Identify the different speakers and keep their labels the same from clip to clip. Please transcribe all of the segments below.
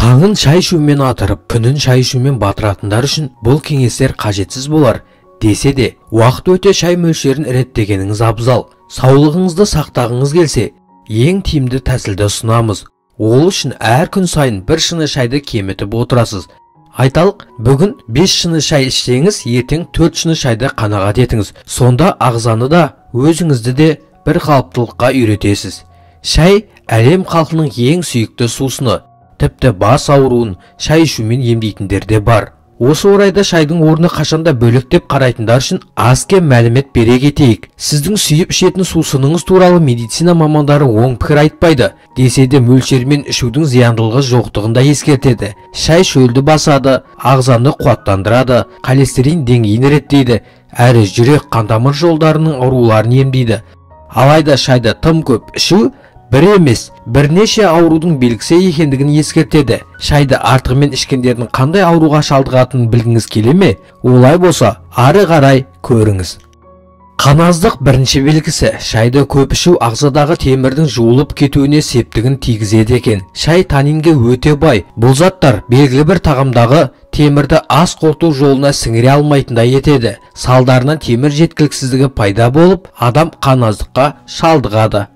Speaker 1: Таңын шай ішумен атырып, күнін шай ішумен батыратындар үшін бұл кеңестер қажетсіз болар. Десе де, уақыт өте шай мөлшерін реттегеніңіз абзал. Саулығыңызды сақтағыңыз келсе, ең тиімді тәсілді ұсынамыз. Ол үшін әр күн сайын бір шыны шайды кемітіп отырасыз. Айталық, бүгін 5 шыны шай ішсеңіз, ертең 4 шыны шайды қанағат етіңіз. Сонда ағзаны да, өзіңізді де бір қалыптылыққа үйретесіз. Шай әлем халқының ең сүйікті сусыны. Тіпті бас ауруын шай ішумен емдейтіндер де бар. Осы орайда шайдың орны қашанда бөлек деп қарайтындар үшін аз-кем мәлімет бере кетейік. Сіздің сүйіп ішетін сусыныңыз туралы медицина мамандары оң пікір айтпайды. Десе де мөлшермен ішудің зияндылығы жоқтығын да ескертеді. Шай шөлді басады, ағзаны қуаттандырады, холестерин деңгейін реттейді, әрі жүрек қантамыр жолдарының ауруларын емдейді. Алайда шайды тым көп ішу бір емес, бірнеше аурудың белгісі екендігін ескертеді. Шайды артығымен ішкендердің қандай ауруға шалдығатынын білгіңіз келе ме? Олай болса, ары қарай көріңіз. Қаназдық бірінші белгісі. Шайды көп ішу ағзадағы темірдің жуылып кетуіне септігін тигізеді екен. Шай танинге өте бай. Бұл заттар белгілі бір тағамдағы темірді ас қорыту жолына сіңіре алмайтындай етеді. Салдарынан темір жеткіліксіздігі пайда болып, адам қаназдыққа шалдығады.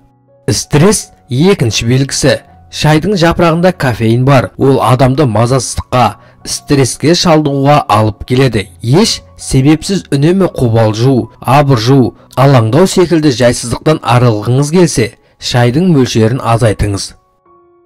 Speaker 1: Стресс екінші белгісі. Шайдың жапырағында кофеин бар. Ол адамды мазасыздыққа, стресске шалдығуға алып келеді. Еш себепсіз үнемі қобалжу, абыржу, алаңдау секілді жайсыздықтан арылғыңыз келсе, шайдың мөлшерін азайтыңыз.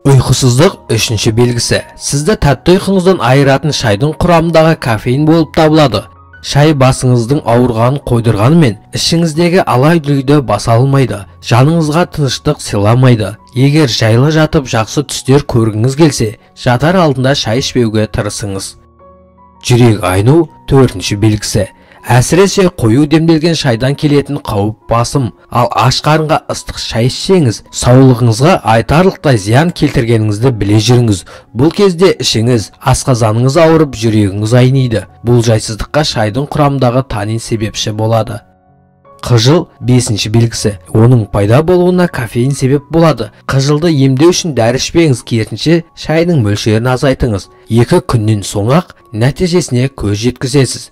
Speaker 1: Ұйқысыздық үшінші белгісі. Сізді тәтті ұйқыңыздан айыратын шайдың құрамындағы кофеин болып табылады. Шай басыңыздың ауырғанын қойдырғанымен, ішіңіздегі алай-дүлейді баса алмайды, жаныңызға тыныштық сыйламайды. Егер жайлы жатып жақсы түстер көргіңіз келсе, жатар алдында шай ішпеуге тырысыңыз. Жүрек айну төртінші белгісі. Әсіресе қою демделген шайдан келетін қауіп басым. Ал аш қарынға ыстық шай ішсеңіз, саулығыңызға айтарлықтай зиян келтіргеніңізді біле жүріңіз. Бұл кезде ішіңіз, асқазаныңыз ауырып, жүрегіңіз айниды. Бұл жайсыздыққа шайдың құрамындағы танин себепші болады. Қыжыл бесінші белгісі. Оның пайда болуына кофеин себеп болады. Қыжылды емдеу үшін дәрі ішпеңіз, керісінше шайдың мөлшерін азайтыңыз. 2 күннен соң-ақ нәтижесіне көз жеткізесіз.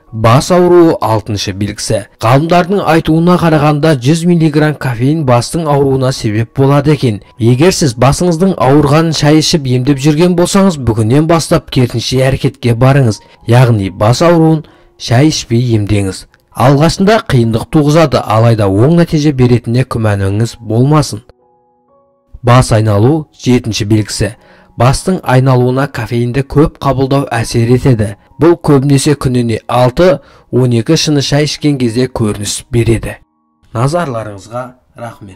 Speaker 1: Бас ауруы алтыншы белгісі. Ғалымдардың айтуына қарағанда 100 мг кофеин бастың ауруына себеп болады екен. Егер сіз басыңыздың ауырғанын шай ішіп емдеп жүрген болсаңыз, бүгіннен бастап керісінше әрекетке барыңыз. Яғни бас ауруын шай ішпей емдеңіз. Алғашында қиындық туғызады, алайда оң нәтиже беретініне күмәніңіз болмасын. Бас айналу жетінші белгісі. Бастың айналуына кофеинді көп қабылдау әсер етеді. Бұл көбінесе күніне 6-12 шыны шай ішкен кезде көрініс береді. Назарларыңызға рахмет.